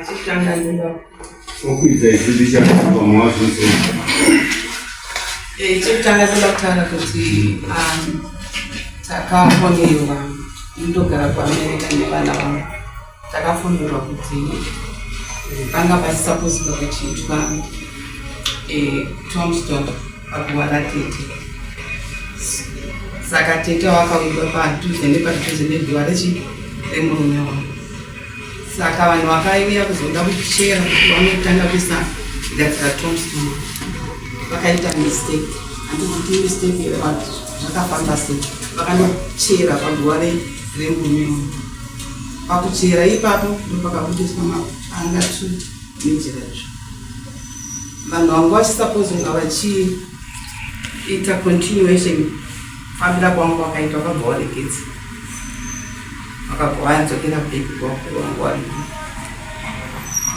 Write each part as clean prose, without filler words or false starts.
Chekutanga ndoda Okuita izvi ndichakubva mwazvonso. Chekutanga ndoda kutaura kuti takafonerwa, ndogara kuAmerica nevana vangu. Takafonerwa kuti panga pachisapozwa kuchiitwa tombstone paguva ratete. Saka tete vakavigwa padhuze nepadhuze neguva rechi remurume wangu. Saka vanhu vakaiuya kuzoda kuchera kuti vanotanga kuisa kugadzira tombstone vakaita mistake. Handiti mistake here, but zvakafamba sei, vakanochera paguva remurume wangu. Pakuchera ipapo ndopakabudiswa mapanga two nejira izvo. Vanhu vangu vachisapose kunga vachiita continuation fambira kwangu kwakaitwa, vakabva varegedza, vakabva vadzokera back kwakuru vangu vari.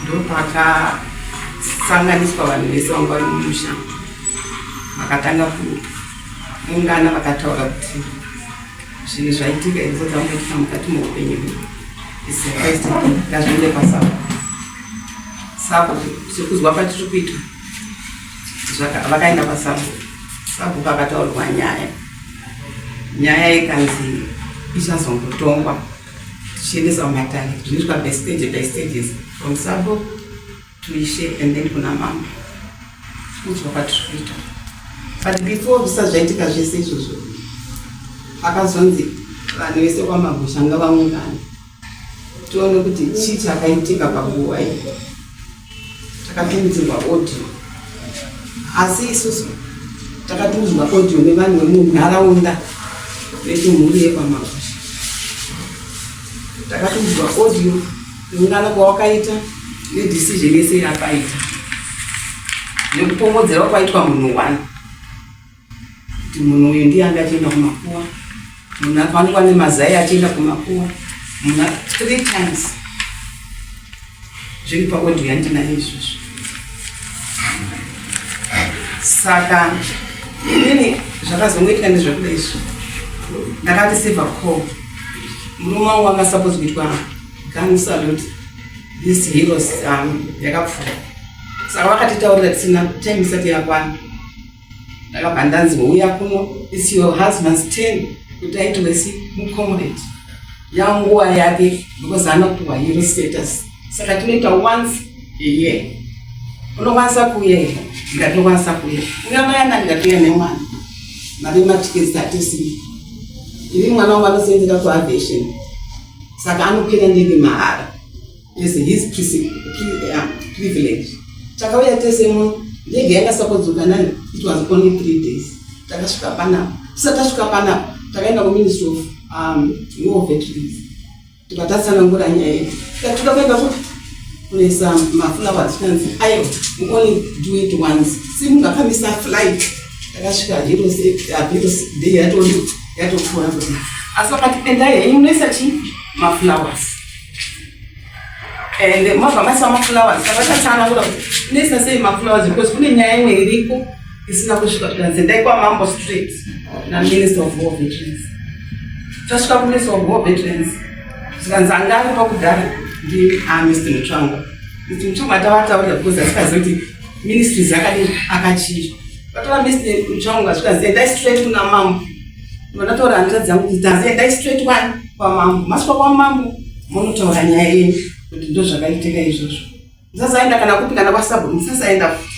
Ndopakasanganiswa vanhu vese vangu vari mumusha, vakatanga kuungana, vakataura kuti zvinhu zvaitika izvo zvangoitika mukati meupenyu hwedu is the first thing, ngazviende kwasabhuku. Sabhuku sekuzwa kwatiri kuitwa, vakaenda kwasabhuku. Sabhuku akataurirwa nyaya, nyaya ikanzi ichazongotongwa tichiendesa mumatare, zvinoitwa by stage by stages, from sabhuku to ishe and then kuna mambo, kunzwa kwatiri kuita. But before zvisati zvaitika zvese izvozvo, akazonzi vanhu vese kwaMagusha ngavaungane, tione kuti chii chakaitika panguva iyi. Takatumidzirwa audio, asi isusu takatumidzirwa audio nevanhu vemunharaunda vekumhuri yekwaMagusha. Takatumidzirwa audio kuungana kwawakaita nedecision yese yakaita nekupomodzerwa kwaitwa munhu one, kuti munhu uyu ndiye anga achienda kumakuwa, munhu akawanikwa nemazai achienda kumakuwa, munhu three times. Zviri paaudio yandinayo izvozvo. Saka inini zvakazongoitika ndezvekuda izvo, ndakareceiva call. Murume wangu anga suppose kuitwa gun salute this heroes yakapfuura, saka vakatitaurira tisina time isati yakwana. Ndakabva ndanzi, "Uya kuno, it's your husband's turn kuti aitwe si mucomrade, yanguva yake, because anopiwa hero status, saka tinoita once a year. Unokwanisa kuuya here?" Ndingatokwanisa kuuya. Uya mayana, ndikatouya nemwana, mari yematiketi tatisina. Ini mwana wangu anosenzera kuaviation, saka anokwira ndege mahara as his privilege. Takauya tese muno, ndege yanga sapodzoka nayo. It was only 3 days takasvika panapa. Tisati tasvika panapa, takaenda kuMinistry of War Veterans, tikatatsanangura nyaya yedu, tikatoda kuenda futi kunoisa maflowers. Tikanzi, "Aiwa, we only do it once." Si munhu akamisa flight, takasvika heroes day yatopfuura kuti, asi vakati, "Endai henyu, munoisa chii, maflowers, and mabva maisa maflowers." Takatatsanangura kuti unoisa sei maflowers because kune nyaya imwe iriko isina kusvika. Tikanzi, "Endai kwamambo straight naMinister of War Veterans." Tasvika kuMinister of War Veterans, zvikanzi anga ari pakudhara ndi Mr Mutsvangwa. Mr Mutsvangwa tavataurira because asikazivi kuti ministries akadini akachinjwa. Vatora Mr Mutsvangwa, zvikanzi, "Endai straight kuna mambo." Vandataura hanzvadzi dzangu kuti tanzi, "Endai straight one kwamambo, masvika kwamambo munotaura nyaya yenyu kuti ndo zvakaitika izvozvo. Musasaenda kana kupi, kana kwasabhuku musasaenda futi."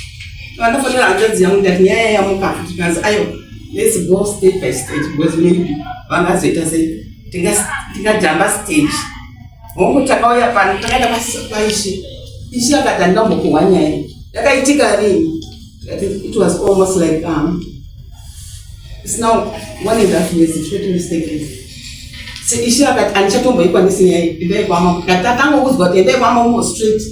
Vandafonera hanzvadzi yangu, ndati nyaya yamuka futi. Kanzi, "Aiwa, let's go stage by stage, because maybe vangazoita sei, tingajamba stage." Hongu, takauya pano, takaenda kwaishe. Ishe akati, "Handingambokuhwa nyaya iyi. Yakaitika rini?" Tikati, "It was almost like it's now 1.5 years, if not mistaken." So ishe akati, "Handichatomboikwanisi nyaya iyi, endai kwamambo." Tikati, "Tatangokuzwa kuti endai kwamambo straight.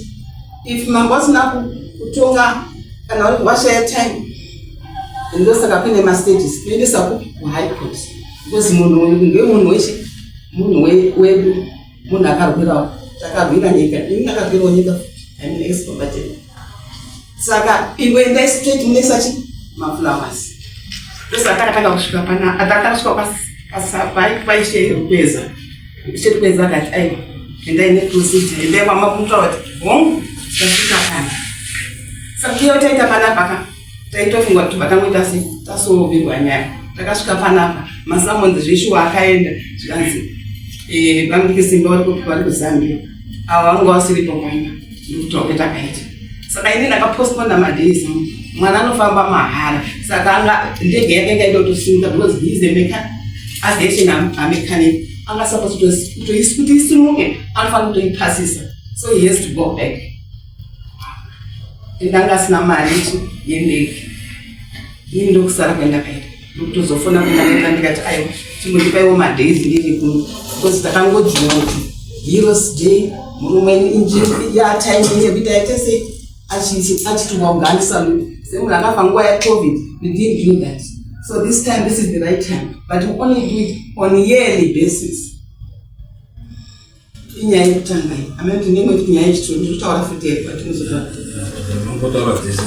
If mambo asina kutonga kana vari washaya time, ndosaka kune mastages, kuendesa kuHigh Court, because munhu uyu ndemunhu weshe, munhu wedu, munhu akarwirawo, takarwira nyika. Ini ndakarwirawo nyika, I'm an ex-combatant. Saka iwe endai straight, munoisa chi maflowers." Ndosaka takatanga kusvika pana, takatanga kusvika Paishe Rukweza, Ishe Rukweza akati, "Aiwa, endai neprocedure, endai kwamakuntaura kuti hongu, tasvika pana." Saka iyo taita panapa ka, taitofunga kuti vatangoita sei, tasovirwa nyaya. Takasvika panapa, masummons zveshuwa akaenda, zvikanzi vamudiki Simba vari kupi? Vari kuZambia. Ava vanga vasiripo pamba, ndokutaura kwetakaita. Saka ini ndakapostpona madays angu. Mwana anofamba mahara, saka anga ndege yake inga idotosimuka because he is a aviation amechanic. Anga supposed kuti isimuke, anofanira kutoipasisa, so he has to go back, and anga asina mari yendege. Ini ndokusara kwendakaita, ndokutozofona kwendakaita, ndikati, "Aiwa, chimbondipaiwo madays ndiri kuno," because takangodziwa kuti Heroes Day murume yatime yekuti aite sei, achiti waugani salute semunhu akafa nguva yaCovid. We didn't do that, so this time, this is the right time, but we only do it on yearly basis. Inyaya yekutanga iyi. Amene kuti nemwe kuti nyaya yechitwo ndiri kutaura futi here patinozotaura? Unongotaura dzese.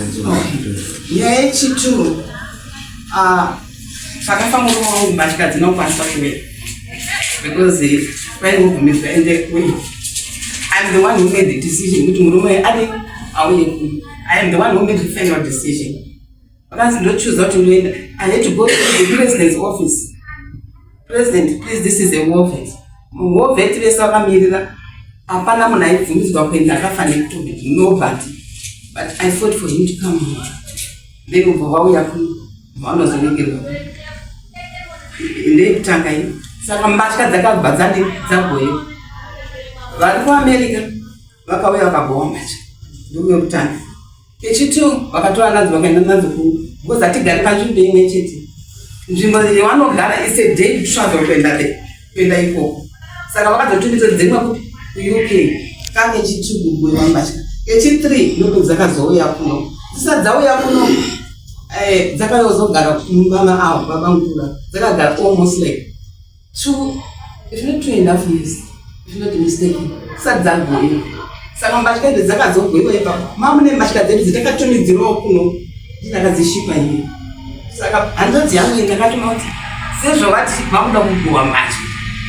Nyaya yechitwo, pakafa murume wangu, mbatya dzinokwanisa kuwera because paingobvumidzwa, ende I'm the one who made the decision kuti murume adi auye kuno. I am the one who made the final decision. Vakanzi ndochuza kuti ndoenda. I had to go to the president's office. "President, please, this is a war vet." War vet vese vakamirira, hapana munhu aibvumidzwa kuenda akafa neCovid, nobody. But I fought for him to come here, then ubva wauya kuno, vanozoningerwa. Ndeyekutanga iyo. Saka mbatya dzakabva dzadi dzagoyewa. Vari kuAmerica vakauya vakagowa mbatya, ndokuyekutanga. Kechitu, vakatora nadzo, vakaenda nadzo ku, because hatigari panzvimbo imwe chete. Nzvimbo yavanogara is a day travel kuenda there, kuenda ikoko. Saka vakazotumidza dzimwe kupi? KuUK. Kakechitu kugoyewa mbatya. Kechi3, ndoko dzakazouya kuno. Dzisati dzauya kuno, dzakazogara mumama avo babamukuru. Dzakagara almost like 2, if not 2.5 years, if not mistaken, dzisati dzagoyiwa. Saka mbatya idzi dzakazogoyiwa ipapo, mamune mbatya dzedu dzitakatumidzirawo kuno, ndakadzishipa ini. Saka hanzvadzi yangu iyi ndakatuma kuti sezvo vati vakuda kugowa mbatya,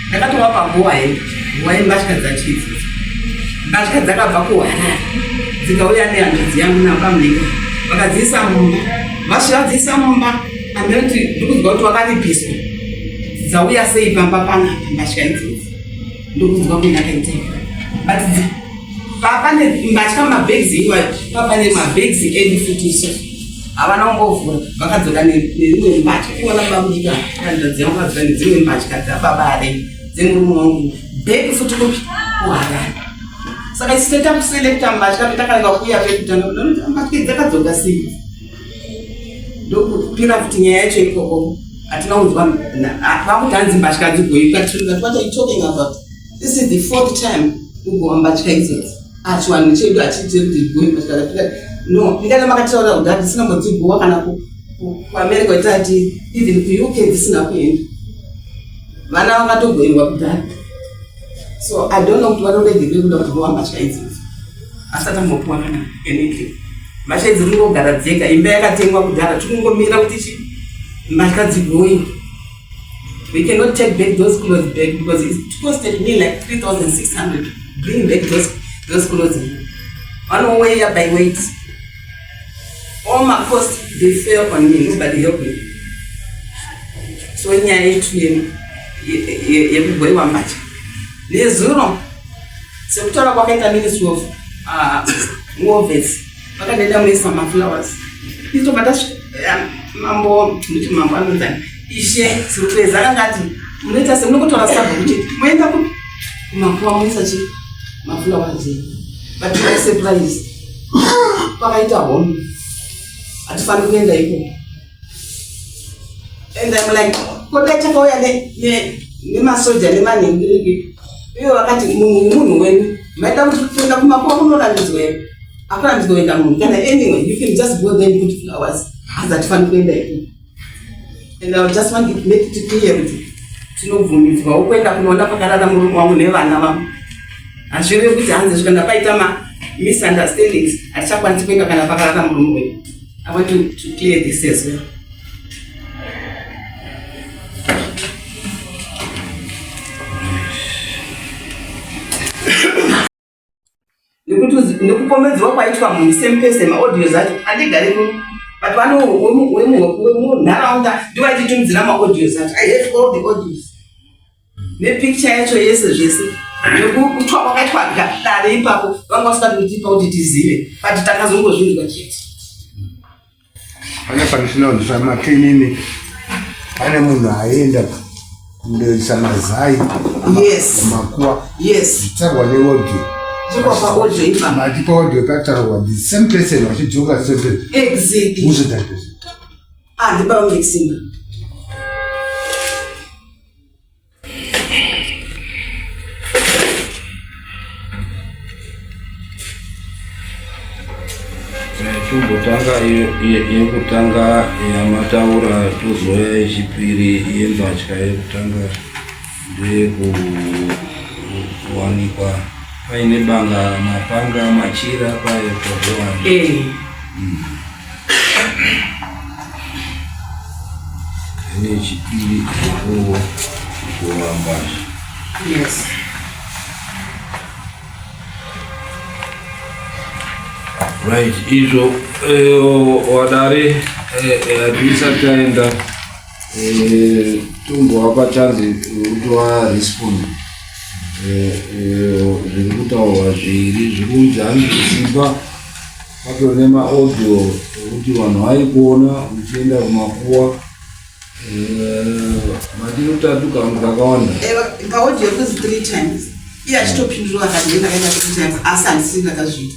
ndakatovapa gowa hedu, gowai mbatya dzacho idzodzo. Mbatya dzakabva kuHarare, dzikauya nehanzvadzi yangu nabamunenge, vakadziisa mumba. Vasvika vadziisa mumba, andinoti ndikuzwa kuti wakaripiswa, dzauya sei pamba panapa mbatya idzodzi? Ndokunzwa kuti ndakaiteka, but papane mbatya, mabags iwayo, papane mabags edu futi so havana kungovhura. Vakadzoka nerimwe mbatya iwona babudika. Hanzvadzi yangu vakadzoka nedzimwe mbatya dzababa are dzemurume wangu, bhegi futi kupi? KuHarare. Saka isu toita kuselecta mbatya petakarega kuuya pekutanga, mbatya dzakadzoka sei? Ndokupira futi nyaya yacho ikoko. Hatina kunzwa vakuti hanzi mbatya hadzigoyi. What are you talking about? This is the fourth time kugowa mbatya idzodzi. Achiwanhu chedu hachiite kuti goyi mbatya. No, ndikana makataura kuti hatisina mbodzigowa kana kuAmerica, itati even kuUK dzisina kuenda, vana vakatogoerwa kudhara. So I don't know kuti vanoregerei kuda kugowa mbatya idzodzi. Asati ambopuwa kana anything. Mbatya idzi ringogara dzega. Imba yakatengwa kudhara, tikungomira kuti chi mbatya dzigoyi. We cannot take back those clothes back because it costed me like 3600 bring back those clothes. Vanoweya by weight. All my cost, they fell on me. Nobody help me. So nyaya yetu yekugoyiwa mbatya nezuro, sekutaura kwakaita Ministry of War Vets, vakandaenda muisa maflowers. Itobva tasvika, mambo, nditi mambo anonzani, Ishe Zirupeza akangati munoita semunokotora sabhuku chete, moenda kupi? Kumakuva, moisa chi maflowers enyu. But my surprise, kwakaita hondo, hatifaniri kuenda ikoko. And I'm like, kodai takauya nemasoja nemanhingiriki ivo vakati munhu wenyu maida kuti kuenda kumakuva kunorambidzwa here? Akurambidzwa kuenda munhu kana. Anyway, you can just go there and put flowers. Hanzi hatifaniri kuenda ikoko. And I just want to make it clear kuti tinobvumidzwawo kuenda kunoona pakarara murume wangu nevana vangu. Hazvirevi kuti hanzi zvikanda paita ma-misunderstandings hatichakwanisi kuenda kana pakarara murume wedu. I want to clear this as well. Nekuti nekupomedzwa kwaitwa munhu same person maaudios acho andigari kuno but vano wemunharaunda ndivo aititumidzira maaudios acho. I have all the audios nepicture yacho yese zvese nekutwa kwakaitwa dare ipapo vanga vasingadi kutipa kuti tizive but takazongozvinzwa chete. Pane pandisina kunzwisa matinini pane munhu aenda kundoisa mazai yes makuwa yes zvitarwa neaudio mati paaudio pataurwa the same person vachidzoka same person exactly who's that person? Ah, ndibaba Maxima. Tombotanga yekutanga yamataura tozouya yechipiri yembatya yekutanga ndeyekuwanikwa paine banga mapanga machira paye pozvowanikwa. Nechipiri yekugova mbasha. Yes. Right, izvo wadare hatisati taenda tombovapa chance kuti varespond zviri kutaurwa zviri zvikunzi hanzi kusimba patori nemaaudio ekuti vanhu vaikuona uchienda kumakuwa matiri kutatu kakawanda. Paaudio yekuzi 3 times iye achitopindura akati ndiye ndakaenda 3 times asi handisiri ndakazviita.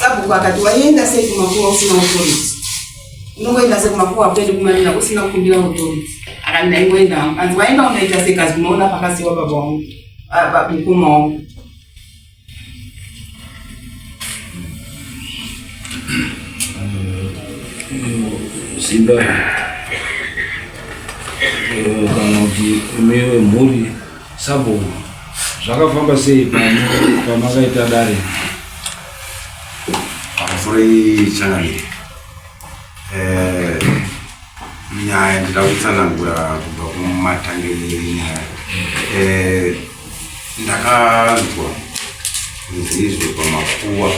Sabhuku akati waienda sei kumakuwa usina authority? Unongoenda sei kumakuwa akuende kumarina usina kukumbira authority? Akati ndaingoenda hangu. Anzi waenda unoita sei kazi unoona pakasiwa baba wangu, mukoma wangu. Simba kana kuti imi wemhuri sabhuku zvakafamba sei pamakaita dare? Pamusoro ichangamire, nyaya ndida kutsanangura kubva kumatangiro enyaya. Ndakanzwa kunzi izvo pamakuwa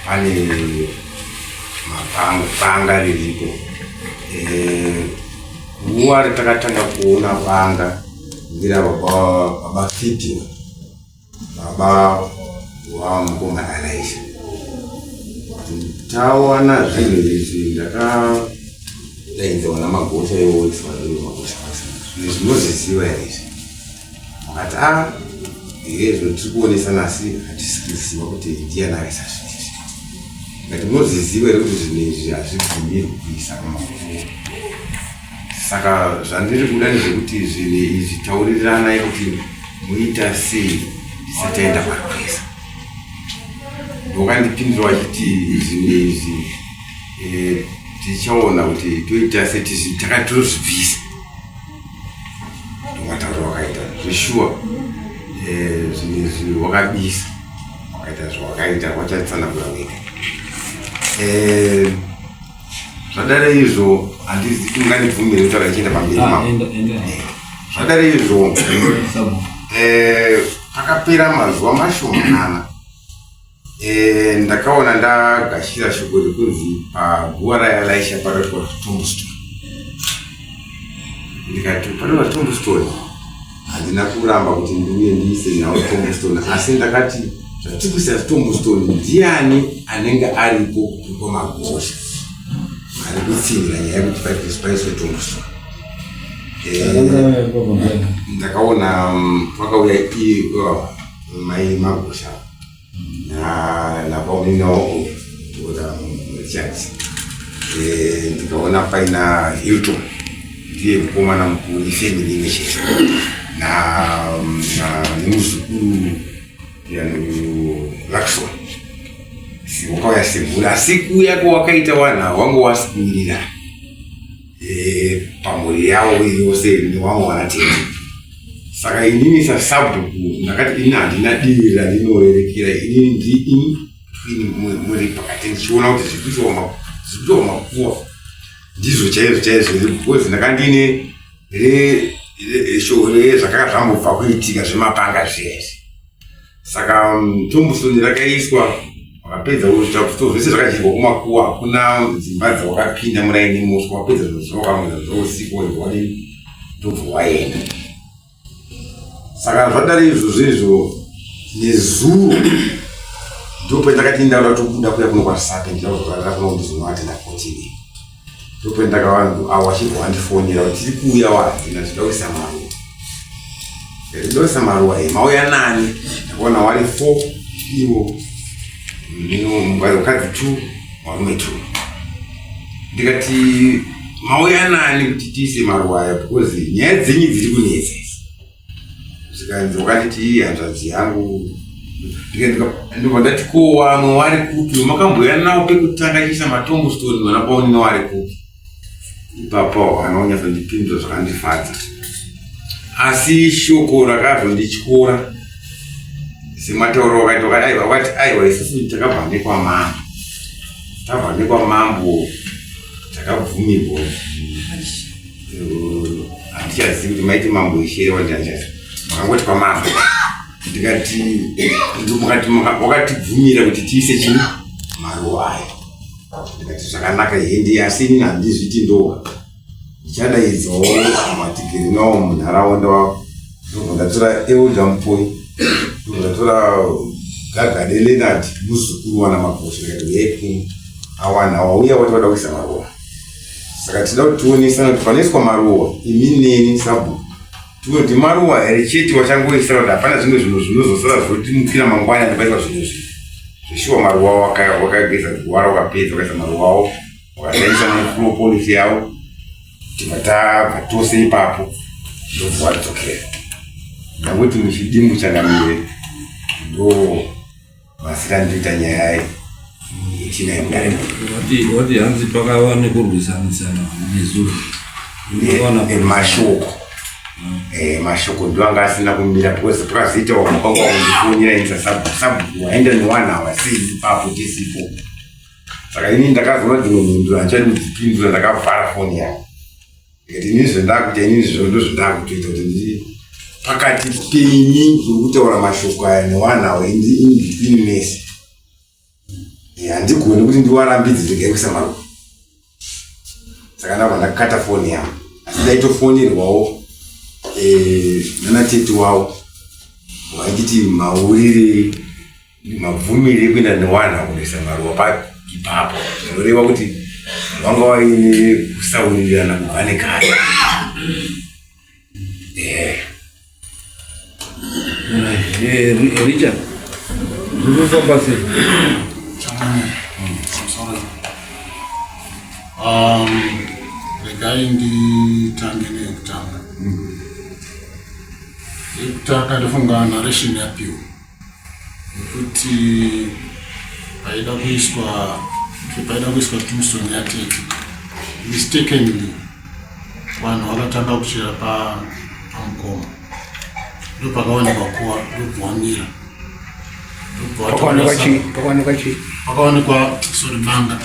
pane banga riripo. Nguva ratakatanga kuona banga ndira baba Fiti, baba wamukoma Elisha. Tawana zvinhu izvi ndakadainzwa namagosha iwoiswa magosha zvinhu zvinozviziva here izvi? Vakati a here zvinhu tiri kuonesana asi hatisi kuziva kuti ndiani akaisa zvinhu izvi. Ndikati munozviziva here kuti zvinhu izvi hazvibvumirwi kuisa pamakuva? Saka zvandiri kuda ndezvekuti zvinhu izvi tauriranai kuti muita sei tisati taenda parwesa. Ndokandipindura vachiti zvinhu izvi tichaona kuti toita sei takatozvibvisa. Ndomatauro wakaita zveshuwa, zvinhu izvi wakabisa wakaita zvawakaita wachatsanangura wega. Zvadare izvo handizi ungandibvumire kutaura ichienda pamberi mavo. Zvadare izvo pakapera mazuva mashomanana ndakaona ndagashira shoko rekunzi paguva raElisha pakaitwa tombstone. Ndikati panoitwa tombstone, handina kuramba kuti ndiuye ndiise nhau tombstone, asi ndakati zvatiri kuisa tombstone ndiani anenge aripo kwamagosha ari kutsinhira nyaya yekuti paiswe tombstone. Ndakaona pakauya mai magosha napauninawo Richards, ndikaona paina Hilton ndiye mukomana mukuru ifamily imwe chete nemuzukuru Lakson wakauya semhuri, asi kuuya kwawakaita wanhu wangu wasikumirira pamhuri yavo yose newamwe vanatete. Saka inini sasabhuku ndakati ini handina divi randinorerekera, inini ndi in between muri pakati ndichiona kuti zviri kuitwa makuwa ndizvo chaizvo chaizvo here, because ndakandine zvakanga zvambobva kuitika zvemapanga zviya izvi. Saka tombstone rakaiswa, wakapedza kuto zvese zvakadyirwa kumakuwa, hakuna dzimba dzawakapinda muraini muswa, wapedza zvinhu zvawakamwedza zvausiku wadi ndobva waenda. Saka zvadari izvozvo izvo nezuro ndopendakati ndauda kutobuda kuya kuno kwasape ndinozorara kuno ndizonoatenda kotini. Ndopendakavanhu awo achibva wandifonera kuti tiri kuuya wadzina tinoda kuisa maruwa. Tinoda kuisa maruwa eh mauya nani? Ndakaona wari 4 ivo mukadzi 2 varume 2. Ndikati mauya nani kuti tiise maruwa aya because nyaya dzenyu dziri kunetsa idzi. Zvikanzi wakanditi iyi hanzvadzi yangu. Ndobva ndati ko wamwe wari kupi makambouya nawo pekutanga chiisa matombstone vana paunine wari kupi ipapo haana kunyatsondipindura zvakandifadza asi shoko rakazondityora sematauro wakati wakati aiwa wakati aiwa isusu takabva nekwamambo tabva nekwamambo takabvumirwa handichazivi kuti maiti mambo ishere wandi handichazivi makangoti kwamambo ndikati mukati wakatibvumira kuti tiise chii maruva ayo ndikati zvakanaka hendi asi inini handizviti ndoga ndichadaidzawo vatigere nawo munharaunda ndobva ndatora elder mupoi ndobva ndatora gagade leonard muzukuru wana magosha ndikati uyai kuno awana wauya wati wada kuisa maruva saka tinoda kuti tionesana kuti panoiswa maruva imi neni sabhuku tinoti maruva here chete wachangoisira kuti hapana zvimwe zvinhu zvinozosara zvotimukira mangwana ndipaiswa zvinhu zvi zveshuwa maruva wakageza guwara wakapedza wakaisa maruva awo wakasaisa neflow policy yawo tibva tabva tose ipapo ndobva wadzokera ndakuti muchidimbu changamire ndo Masira ndinoita nyaya yetinayo mudare. Wati hanzi pakava nekurwisanisana nezuro. Mashoko. Eh, mashoko ndo anga asina kumira because pakazoita wamukanga kundifonera inza sabhuku sabhuku waenda newana sei ipapo tisipo. Saka ini ndakazoona dzimwe mhinduro handichadi kudzipindura ndakavhara foni yangu. Ndikati ini zvendakuita ini izvo ndozvendakutoita kuti ndiri pakati penyu muri kutaura mashoko aya newanhu awa in between mese. Handigoni kuti ndiwarambidze regai kuisa maruva. Saka ndabva ndakata foni yangu. Asi ndaitofonerwawo eh, nana tete wavo vainditi maurire mabvumire ekuenda newana kunoisa maruva pa ipapo zvinoreva kuti vanga vaine kusawirirana kubva nekare eh. Eh, Richard zviri kufamba sei? Regai nditange neyekutanga. Yekutanga ndofunga narration yapiwa. Nekuti paida kuiswa paida kuiswa tombstone yatete mistakenly vanhu vakatanga kuchera pamukoma ndopakaonekwa kuwa ndobva wamira pakaonekwa chii pakaonekwa sorry banga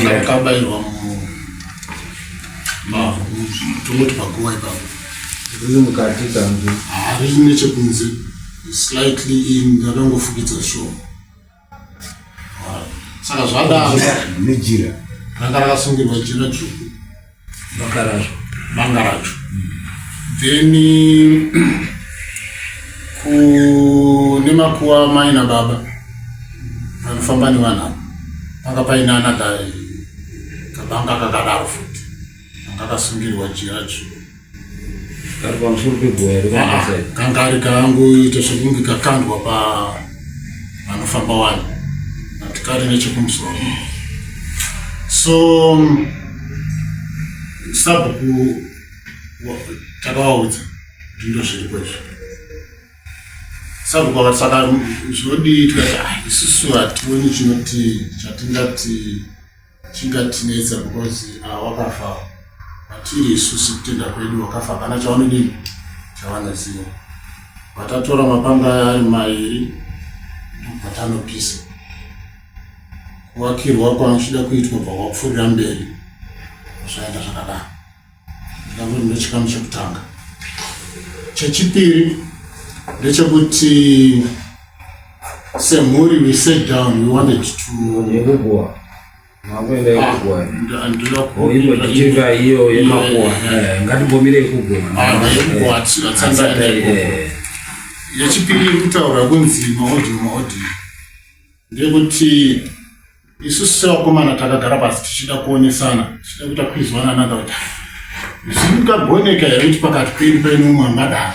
rakabairwa tongoti paguva ipapo riri mukati kanzi riri nechekunze slightly in rakangofukidza shoma saka zvadaro nejira ranga rakasungirwa jira dzvuku banga racho banga racho then kune makuva mai nababa panofamba nevanhu ava panga paine another kabanga kakadaro futi kanga kasungirwa jira dzvuku Kari pamusoro peguva here kana ah, paside? Kanga ari kangoita sekunge kakandwa pa panofamba vanhu but kari nechekumusoro so sabhuku takavaudza kuti ndozviripo izvi sabhuku vakati saka zvinodii tikati ah, isusu hationi chinoti chatingati chingatinetsa because ah, wakafa kwatiri isu sekutenda kwedu wakafa hapana chavanodii chavanoziva vatatora mapanga aya ari mairi ndobva tanopisa kuvakirwa kwanochida kuitwa bva kwapfuurira mberi zvaenda zvakadaro ndikangoti ndochikamu chekutanga chechipiri ndechekuti. Semhuri we sat down, we wanted to Yekuguwa. Makuenda yekuguwa. Ah, ndinoda Oh, imwe tichirika iyo yemakuwa. Eh, ngatimbomire yekuguwa. Ah, yekuguwa, hatisati Eh, Yechipiri iri kutaura kunzi maaudio maaudio ndeyekuti isusu sevakomana takagara pasi tichida kuonesana, tichida kuita kuizwanana kuti zvingagoneka here kuti pakati pedu paine umwe angadaro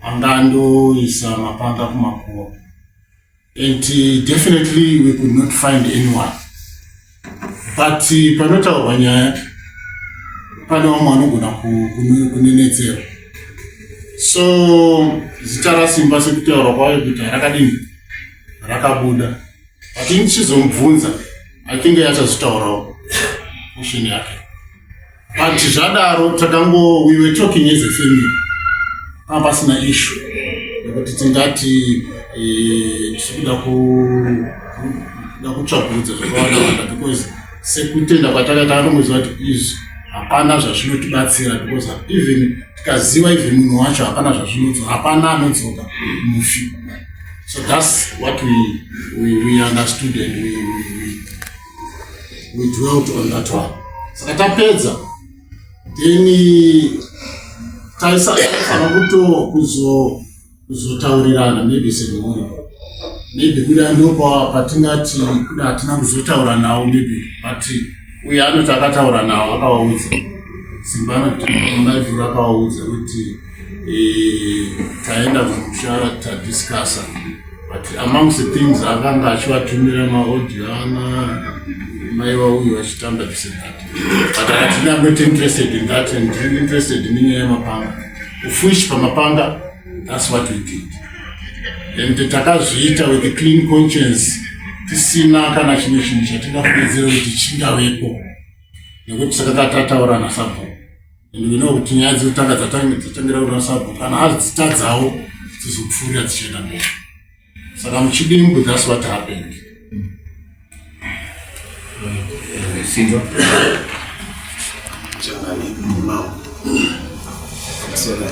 angandoisa mapanga kumakuwa. And definitely we could not find anyone, but panotaurwa nyaya pane vamwe vanogona kunenetsera. So zita raSimba sekutaurwa kwayo kuti rakadini rakabuda, but ini tichizomubvunza, I think achazotaurawo question yake. But zvadaro takango we were talking as a family, panga pasina issue yekuti tingati tiri kuda kuda kutsvakurudza zvakawanda wanda, because sekutenda kwatakaita takatongoziva kuti izvi hapana zvazvinotibatsira, because even tikaziva even munhu wacho hapana zvazvinodzoka, hapana anodzoka mufi. So that's what we understood and we dwelt on that one. Saka tapedza, then taifanira kuto kuzotaurirana maybe semhuri, maybe kuda ndopa patingati kuda hatina kuzotaura nawo maybe, but uyo anoti akataura nawo akavaudza. Simba anoti maivhuru akavaudza kuti taenda kumusha tadiscussa, but amongst the things akanga achivatumira maaudio ana mai vauyu vachitamba this and that, but akati, "I'm not interested in that and ndiri interested nenyaya yemapanga." Ufush pamapanga, that's what we did, and takazviita with a clean conscience, tisina kana chimwe chinhu chatingafungidzira kuti chingavepo, nekuti takanga tataura nasabhuku, and we know kuti nyaya dzekutanga dzatangira kuna sabhuku, kana adzitadzawo dzizopfuurira dzichienda mberi. Saka muchidimbu, that's what happened. Simba. Changani mambo. Saka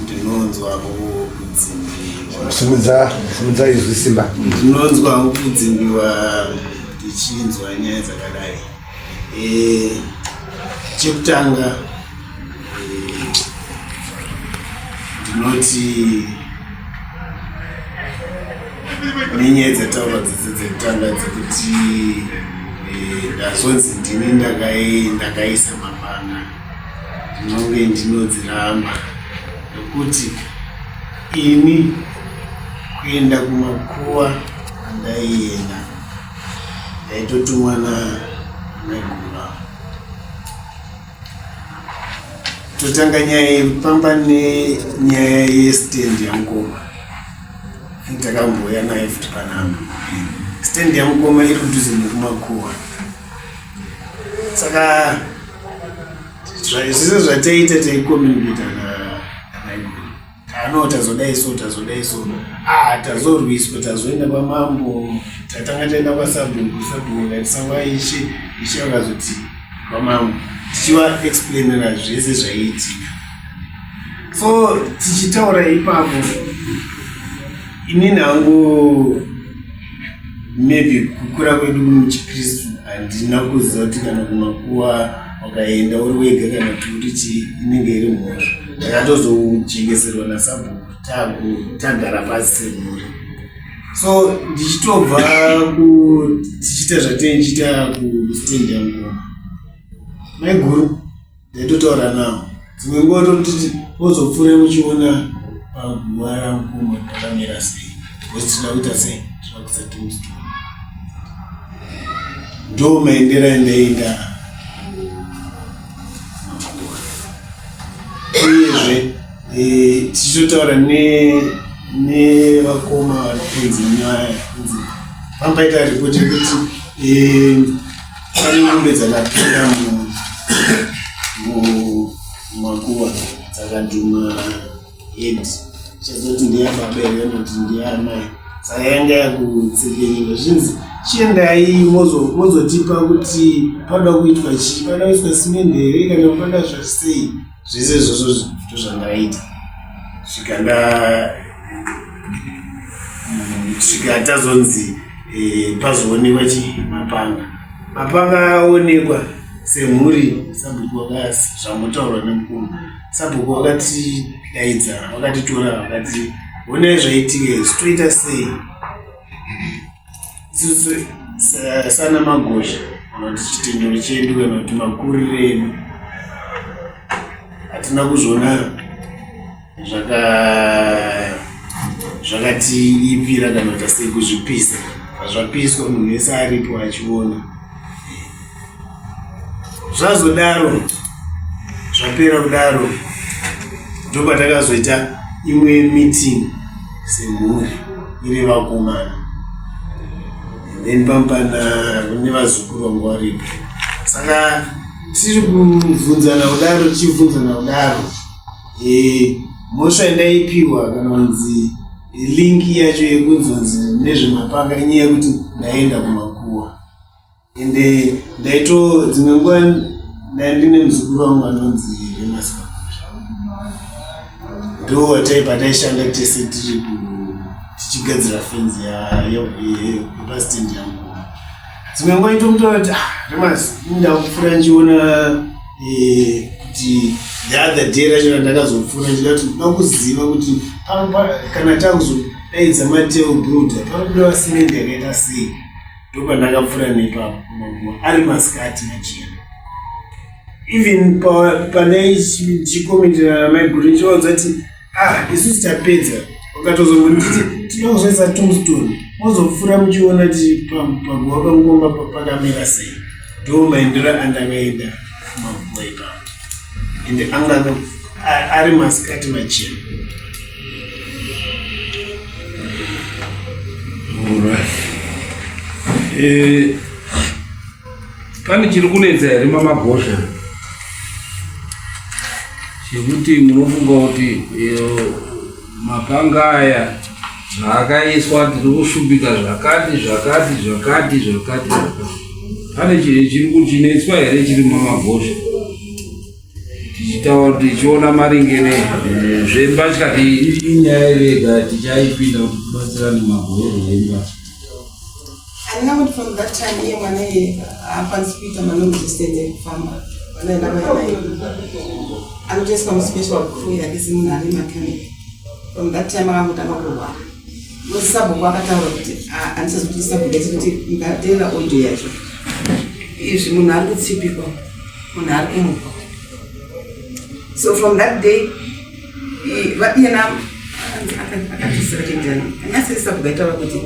ndinonzwa kudzimbiwa. Simudza, simudza izwi, Simba. Ndinonzwa kudzimbiwa ndichinzwa nyaya dzakadai. Chekutanga ndinoti nenyaya dzataurwa dzese dzekutanga dzekuti ndazonzi ndini ndakaisa mapanga, ndinonge ndinodziramba, nekuti ini kuenda kumakuva andaienda ndaitotumwa namaiguru. Totanga nyaya yekufamba nenyaya yestand yamukoma, takambouya nayo futi panapa. Stand yamukoma iri kudhuze nekumakuva, saka zvese zvataita taicommunicata namaiguru. Tano tazodai so, tazodai so, ah, tazorwiswa, tazoenda kwamambo, tatanga taenda kwasabhuku, sabhuku akatisangwa ishe, ishe vakazoti kwamambo, tichivaexplainera zvese zvaiitika. So tichitaura ipapo, inini hangu maybe kukura kwedu muchiKristu handina kuziva kuti kana kumakuva wakaenda uri wega kana kuti uri chii inenge iri mhosva. Ndakatozojekeserwa nasabhuku tagara pasi semhuri. So ndichitobva tichiita zvataichiita kustand yamukoma maiguru, ndaitotaura navo dzimwe nguva, totiti mozopfuura muchiona paguva ramukoma pakamira sei, because tinoda kuita sei, tinoda kuisa tombstone. Ndo maendero andaenda makuva. Uyezve tichitotaura nevakoma vari kunzi nyaya kunzi pambaita ripoti yekuti pane mombe dzakapinda mumakuva dzakadhuma head, chazoti ndeyababa here kana kuti ndeyamai, saka yanga yakutsekenyika. Zvinzi chiendai mozotipa kuti panoda kuitwa chii, panoda kuiswa simende here kana panoda zvasei. Zvese izvozvo ndozvandaita. Svika nda svika tazonzi e, pazoonekwa chi mapanga. Mapanga aonekwa semhuri sabhuku wakasi zvambotaurwa nemukuru. Sabhuku wakatidaidza wakatitora vakati honai zvaitika izvi toita sei isusu sana magosha kana kuti chitendero chedu kana kuti makuriro edu hatina kuzviona zvakatiipira kana kuti sei kuzvipisa zvapiswa munhu wese aripo achiona Zvazodaro zvapera kudaro ndopatakazoita imwe meeting semhuri iri vakomana then pampana kune vazukuru vangu varipo saka tiri kubvunzana kudaro tichibvunzana kudaro eh, mhosva yandaipiwa kana kunzi linki yacho yekunzonzi nezvemapanga inyaya yekuti ndaenda kumakuwa ende ndaito dzimwe nguva ndandine muzukuru wangu anonzi Remas ndo watai pataishanda tese tiri tichigadzira fenzi yepastendi yangu dzimwe nguva itomutaura kuti ah, Remas ndakupfuura ndichiona eh, kuti the other day racho randakazopfuura ndichida kuti ndoda kuziva kuti kana takuzodaidza mateo builder panobudiwa simende yakaita sei Ndopandakapfuura nepapo pamaguva ari masikati machena. Even pane ndichikomenterana namaiguru ndichivaudza kuti ah isusu tapedza vakatozongonditi tinoda kuzoisa tombstone mozopfuura muchiona kuti paguva pangomba pakamira sei ndo maendero andakaenda kumaguva ipapo ende anga ari masikati machena. Eh, pane chiri kunetsa here mamagosha chekuti munofunga kuti eh, mapanga aya zvaakaiswa tiri kushupika zvakati zvakati zvakati zvakati zvakati pane chiri kuchinetswa here chiri mumamagosha tichitaura tichiona maringe nezvemba tikati inyaya yega tichaipinda kuti tibatsirane magoero emba handina kuti from that time iye mwana iye haakwanisi kuita malong distance ekufamba vanoenda vainaye anotoiswa muspecial crew yake semunhu ari mechanic from that time akangotanga kurwara because sabhuku akataura kuti handisazokuti sabhuku yacho kuti ngateera audio yacho izvi munhu ari kutsipikwa munhu ari kumuka so from that day iyena akatisira anyasirisa kugaitaura kuti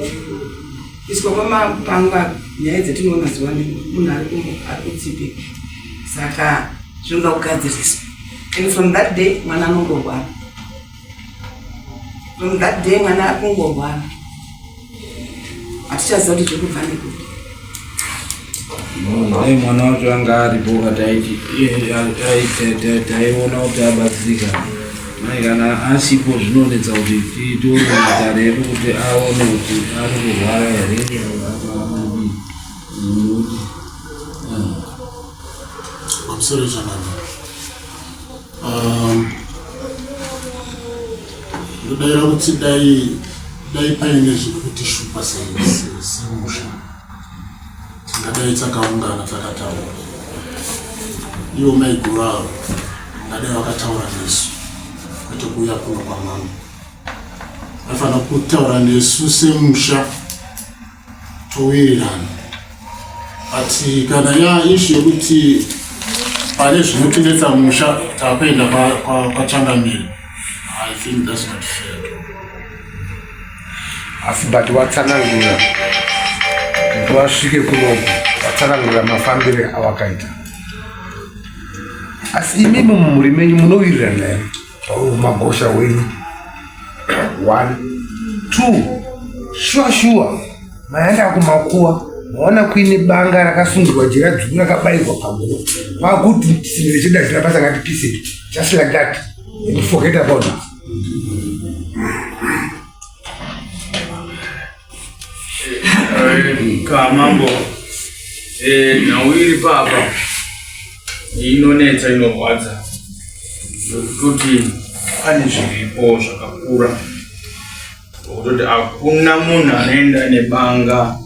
kuiswa kwamapanga nyaya dzetinoona zuva munhu ari kumuka ari kutsipika saka zvinoda kugadziriswa and from that day mwana anongorwara from that day mwana ari kungorwara hatichaziva kuti zviri kubva nekupi Dai mwana wacho anga aripo taiona kuti abatsirika mai kana asipo zvinonetsa kuti tione matare edu kuti aone kuti ari kurwara here pamusoro changamire ndodaira kuti dai dai paine zviri kutishupa semusha tingadai takaungana takataura ivo maiguru avo vangadai vakataura nesu kwete kuuya kuno kwamambo vaifanira kutaura nesu semusha towirirana but kana ya ishu yekuti pane zvinotinetsa musha takuenda kwachangamire i think that's not fair asi but watsanangura kuti wasvike kunoku watsanangura mafambire awakaita asi imimi mumhuri menyu munowirirana here magosha wenyu one two shuwa shuwa maenda kumakuwa maona kuine banga rakasungirwa jira dzvuku rakabairwa paguva kwakuti chisimiro chedu hachina basa ngatipise just like that and forget about it Kamambo eh, nhau iri papa inonetsa inorwadza kuti Pane zviripo zvakakura zvokutoti hakuna munhu anoenda nebanga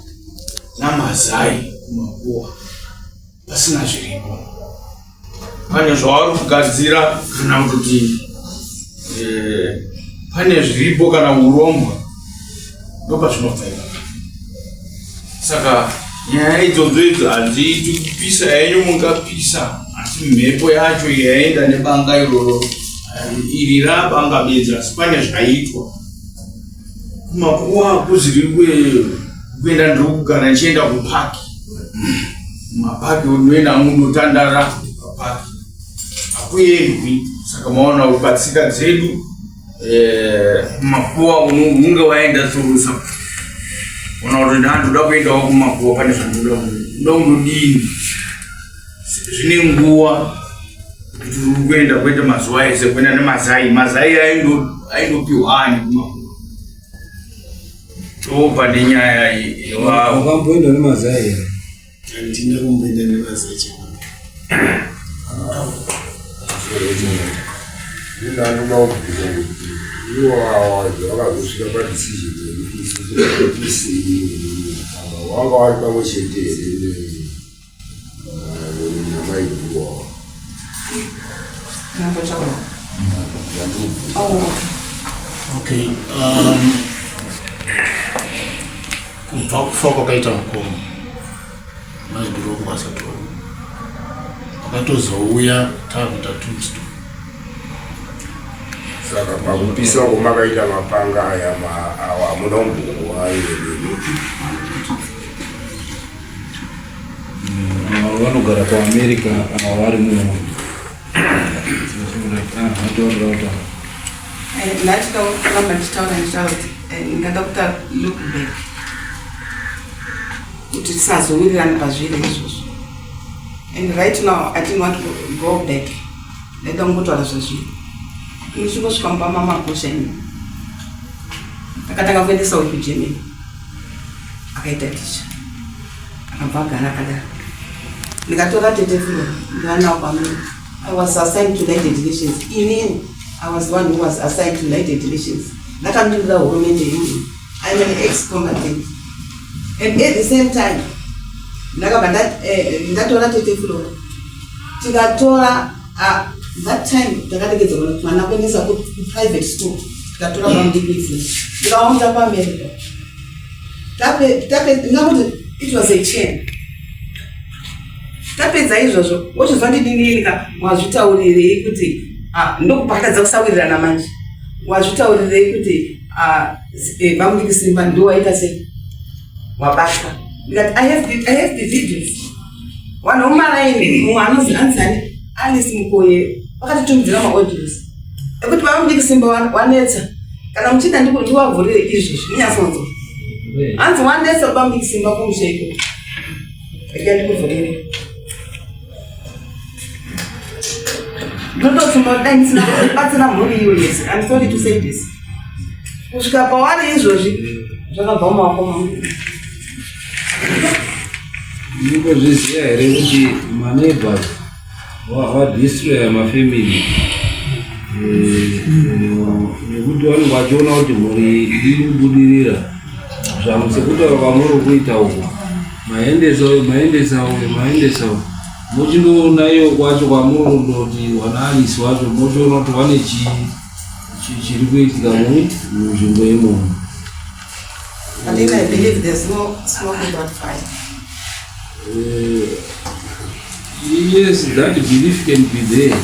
namazai kumakuwa pasina zviripo. Pane zvavari kugadzira kana kuti eh, pane zviripo kana urombwa ndopazvinobva ipapo. Saka nyaya idzodzo idzo hadziiti kupisa henyu mungapisa asi mhepo yacho yaenda nebanga iroro iri rabanga bedzi asi pane zvaitwa kumakuwa hakuziri kuenda ndiri kugara ndichienda kupaki mapaki unoenda munotandara papaki hakuendwi saka maona kuti patsika dzedu eh, kumakuwa unge waenda sorusa ona kuti ndandoda kuendawo kumakuwa pane zvandoda kuda kundodini zvine nguva kuti uri kuenda kwete mazuva ese kuenda nemazai mazai aindopiwa ani kumakuwa tobva nenyaya wakamboenda nemazai here Handina kumboenda nemazai chaiwo. Ndinoda kubvunza kuti ivo ava zvavakazosvika padecision yekuti isusu tisei ava vanga vari pamwe chete here namaiguru ava? Okay. Kubva kufa kwakaita mukoma maiguru wangu asati wakatozouya takuita tombstone. Saka pakupisa uko makaita mapanga aya awa hamuna kumbowa here? Ava vanogara kuAmerica ava vari muno. Ndachida kuramba ndichitaura ndichitaura kuti ndingada kuita look back kuti tisazowirirana pazviri izvozvo and right now i didn't want to go back ndaida kungotaura zvazviri ndichingosvika mumba mamagosha ini akatanga kuendesa uyu kugermany akaita ticha akabva agara akadaro ndikatora tete fulo ndivanawo pamwe i was assigned to United Nations inini i was the one who was assigned to United Nations ndakamirira hurumende yemunhu i'm an ex combatant and at the same time ndakabva ndatora tete fulo tikatora that time takaregedza mwana kuendesa kuprivate school tikatora pamudikisi tikaunza kuamerica ndingakuti it was a chain tapedza izvozvo wochizwa ndidininika wazvitaurirei kuti ndokupatadza kusawirirana manje wazvitaurirei kuti bamudiki simba ndiwaita sei wabatwa ndikati I have the videos vanhu vomumaraini mumwe anonzi anzani Alice Mukoye vakatitumidzira maaudios ekuti bamudiki simba wanetsa kana muchida ndiwavhurire izvozvi munyatsonzwa hanzi wanetsa bamudiki simba kumusha iko rega ndikuvhurire ndotosuma dai ndisina kubatsira mhuri iyo yese I'm sorry to say this kusvika pawari izvozvi zvakabva mumaoko mangu Munozviziva here kuti maneighbors vadestroya mafamily nekuti vanenge vachiona kuti mhuri iri kubudirira zvamu sekutaura kwamuri kuita uku maendesa uyu maendesa uyu maendesa uyu mochindoona iyo kwacho kwamuri kundoti wana Alice wacho mochiona kuti wane chiri kuitika munzvimbo imomo. I think I believe there's no smoke without fire. Yes, that belief can be there,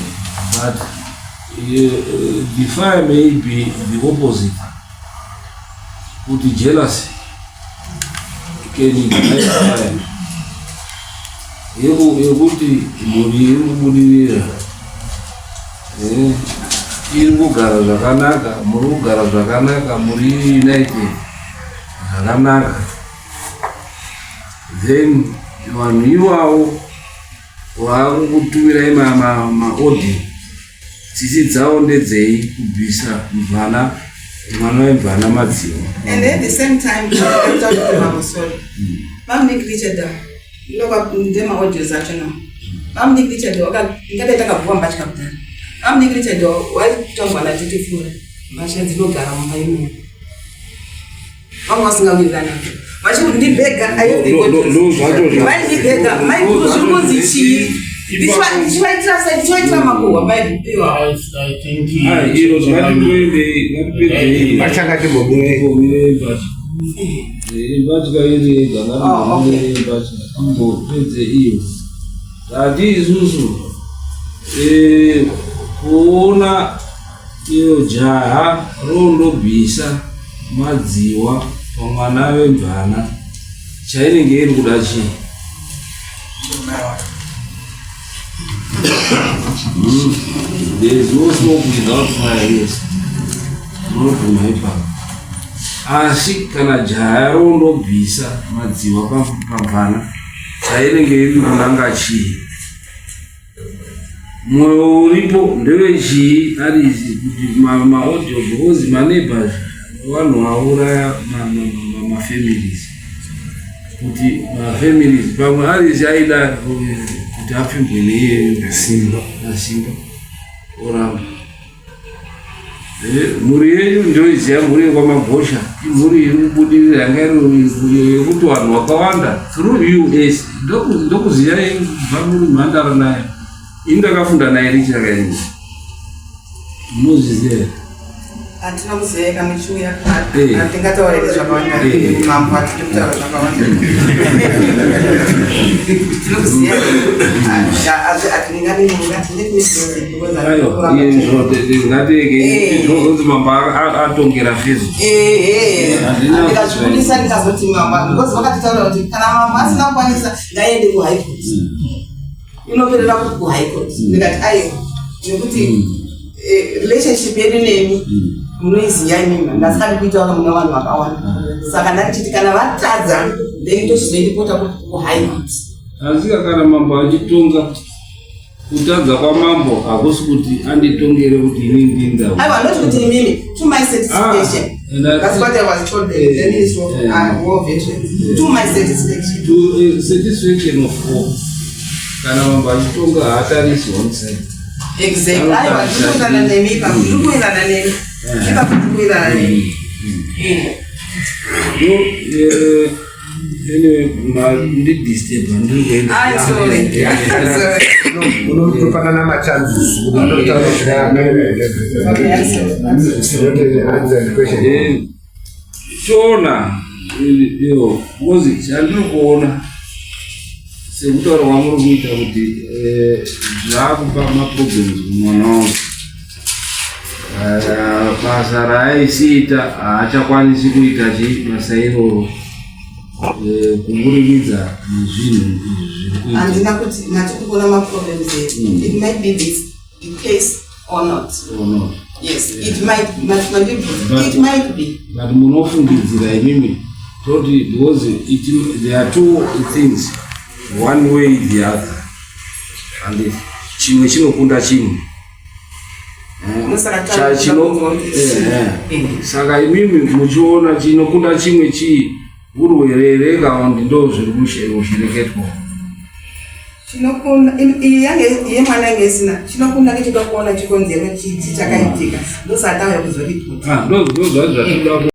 but the fire may be the opposite. Kuti jealousy can ignite fire. Yekuti mhuri iri kubudirira iri kugara zvakanaka, muri kugara zvakanaka, muri united zvakanaka, then vanhu ivavo vakukutumirai maaudio tsitsi dzavo ndedzei kubvisa mvana mwana wemvana madziwa. And at the same time, sorry, Bamdik Richard, ndema audios acho now. Bamdik Richard, ingadai takabvuwa mbatya kudhara. Bamunini Richard waitangwa natete Flora, mbatya dzinogara mumba imomo. Vanga vasingawirirani vachikuti ndibhega. Vaindibhega maiguru, zviri kunzi chii? Ndichivaitira sei? Ndichivaitira makuhwa baiiwa. Iro ngatimboendei, ngatipedzei. Vachangatimbomire. Mbatya iri yega. Oh, okay. Ngatimbomire mbatya, timbopedze iyo. Tati isusu kuona iyo jaha rondobvisa madziwa pamwana wemvana, chainenge iri kuda chii? There is no smoke without fire, yes. Unobvuma ipapo. Asi kana jaya rondobvisa madziwa pamvana, chainenge iri kunanga chii? Mwoyo uripo ndewechii? Ari kuti maaudio, because maneighbors vanhu vauraya mafamilies, kuti mafamilies pamwe arisi aida kuti apfimbwe neiyeyo. Simba. Nasimba oramba. Mhuri yenyu ndoiziva, mhuri yekwamagosha imhuri iri kubudirira, yanga iri yekuti vanhu vakawanda through us ndokuziyai kubva muri mhandara naye. Ini ndakafunda naye richakaini, munozviziva here? Hatina kuziva muchiuya. Hatingatauriri zvakawanda. Mambo, hatidi kutaura zvakawanda. Tinokuziva. Aiwa, ngateke zvozonzi mambo atongera fezo. Handina. Ndikazvibudisa, ndikazoti mama, because vakatitaura kuti kana mama asina kukwanisa, ngaende kuHigh Court, inoperera kuHigh Court. Ndikati aiwa, nekuti relationship yedu nemi munoiziva imimi, ndasingadi kuita waka muna vanhu vakawanda. Saka ndandichiti kana vatadza, then tochizoiripota kuHigh Court. Asi kana mambo achitonga, kutadza kwamambo hakusi kuti anditongere kuti ini ndinda. Aiwa, not kuti imimi, to my satisfaction. Ah, That's what I was told, the Ministry of War Veterans, to my satisfaction. To satisfaction of all, kana mambo achitonga haatarisi one side. Exactly. Aiwa, ndiri kuwirirana nemi ipapo, ndiri kuwirirana nemi ipapo, ndiri kuwirirana nemi. No, anyway, ndidisturb, ndiri kuenda. I'm sorry. Sorry. Unotopanana machances. Okay, I'm sorry. Answer the question. Toona iyo, because chandiri kuona sekutaura kwamuri kuita kuti zvaakupa maproblems kumwana wangu. Basa raaisiita haachakwanisi kuita chi basa iroro, kuburikidza nezvinhu izvi zviri kuita. Handina kuti natiri kuona maproblems here. It might be this the case or not. Or not. Yes, it might, but it might be. But munofungidzira imimi toti because there are two things, one way the other, and chimwe chinokunda chimwe. Saka Saka imimi muchiona chinokunda chimwe chii? Urwere here kana kuti ndo zviri kushereketwa? Chinokunda iyi yange yemwana yange isina chinokunda ngechida kuona chikonzero chii chakaitika, ndosaka tauya kuzoripota. Ah, ndo zvacho zvatinoda.